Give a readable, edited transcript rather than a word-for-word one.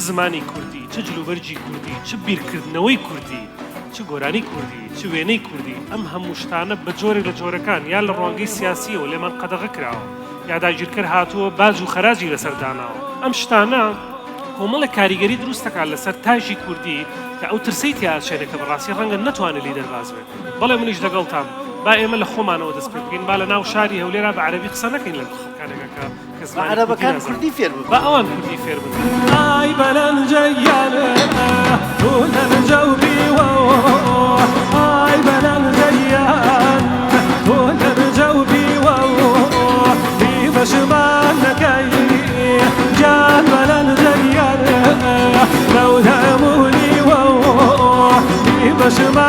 زمانی کوردی، چ جلوبەرگی کوردی، چ بیرکردنەوەی کوردی، چ گۆرانی کوردی، چ وێنەی کوردی، ئەم هەموو شتانە بە جۆرێک لە جۆرەکان یا لە ڕوانگەی سیاسییەوە لێمان قەدەغە کراوە یا داگیرکەر هاتووە باج و خەراجی لەسەر داناوە. ئەم شتانە کۆمەڵێک کاریگەری دروست دەکات لەسەر تاکی کوردی کە ئەو ترسەی تیا ئەچێنێ کە بەڕاستی ڕەنگە نەتوانێ لێی دەرباز بێت. بەڵێ منیش لەگەڵتام با ئێمە لە خۆمانەوە دەست پێ بکەین، با لە ناو شاری هەولێرا بە عەرەبی قسە نەکەین لەگەڵ خەڵکانێکا کە کە با زمانی کوردی عەرەبەکان نازانن. کوردی فێر ببن. با ئەوان کوردی فێر بن. ئای بەلەنجەیانە ئای بەلەنجەیان پەشمان نەکەی گیان بەلەنجەیان پەشمان.